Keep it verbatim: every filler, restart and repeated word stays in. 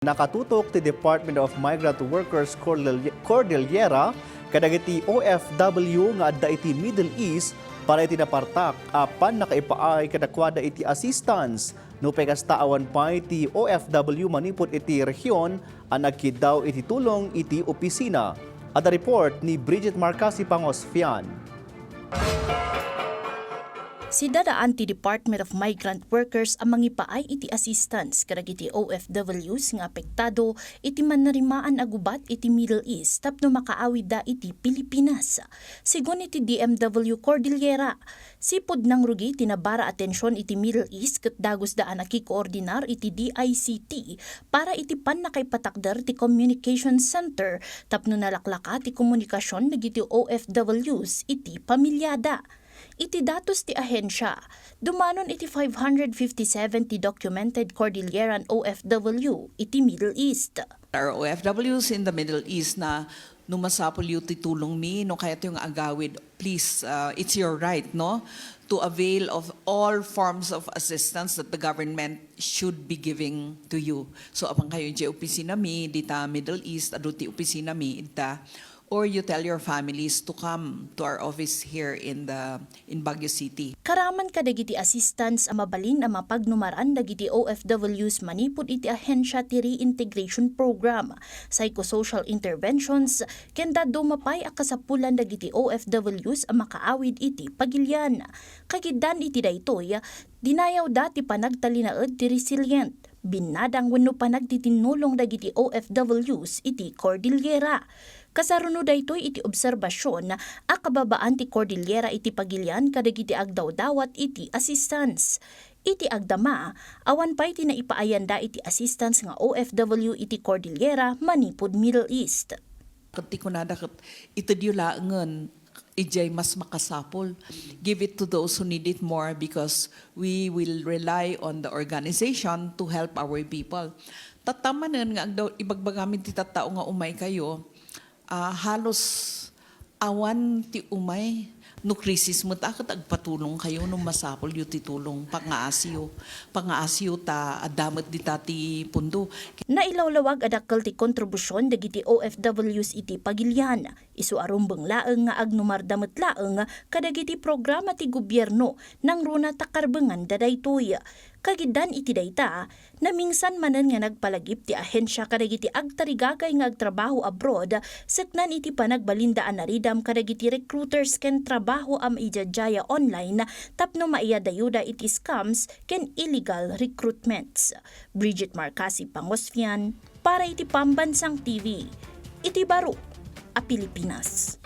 Nakatutok ti Department of Migrant Workers Cordil-, Cordillera kadagiti O F W nga adda iti Middle East para iti napartak a pannakaipaay kadakuada iti assistance. Nupay kasta, awan pay ti O F W manipud iti rehiyon a nagkiddaw iti tulong iti opisina. Adda report ni Bridget Marcasi Pangosfian. Sidadaan ti Department of Migrant Workers a mangipaay iti assistance kadagiti O F Ws nga apektado iti mannarimaan a gubat iti Middle East tapno makaawidda iti Pilipinas. Segun iti D M W Cordillera, sipud nangrugi ti nabara a tension iti Middle East ket dagusda a nakikoordinar iti D I C T para iti pannakaipatakder ti communication center tapno nalaklaka ti komunikasion dagiti O F Ws iti pamilyada. Iti datos ti ahensia, dumanon iti five hundred fifty-seven ti documented Cordilleran O F W iti Middle East. Our O F Ws in the Middle East na no masapulyo ti tulongmi, no kayatyo nga agawid, please, uh, it's your right, no, to avail of all forms of assistance that the government should be giving to you. So, apan kayo iti opisinami, dita Middle East, adu ti opisinami, ita, or you tell your families to come to our office here in the, in Baguio City. Karaman kadagiti assistance a mabalin a mapagnumaran dagiti O F Ws manipud iti ahensia ti Reintegration Program, psychosocial interventions, ken dadduma pay a kasapulan dagiti O F Ws a makaawid iti pagilian. Kagiddan iti daytoy, dinayawda ti panagtalinaed ti resilient, binnadang wenno panagtitinnulong dagiti O F Ws iti Cordillera. Kasaruno daytoy iti obserbasion a kababaan ti Cordillera iti pagilian kadagiti agdawdawat iti assistance. Iti agdama, awan pay ti naipaayanda iti assistance nga O F W iti Cordillera manipud Middle East. Ket ti kunada ket itedyo laengen idiay mas makasapul. Give it to those who need it more because we will rely on the organization to help our people. Tatta manen nga agdaw, ibagbagami ti tattao nga umay kayo, ah, halos awan ti umay. No krisis met a ket agpatulong kayo, no masapulyo ti tulong, pangaasiyo. Pangaasiyo ta adda met dita ti pundo. Nailawlawag a dakkel ti kontribusion dagiti O F Ws iti pagilian. Isu a rumbeng laeng nga agnumarda met laeng kadagiti programa ti gobierno nangruna ta karbenganda daytoy. Kagiddan iti dayta, namingsan manen nga nagpalagip ti ahensia kadagiti agtarigagay nga agtrabaho abroad, seknan iti panagbalinda a naridam kadagiti recruiters ken trabaho a maidiadiaya online tapno maiyadayuda iti scams ken illegal recruitments. Bridget Marcasi Pangosfian, para iti Pambansang T V, iti baro a Pilipinas.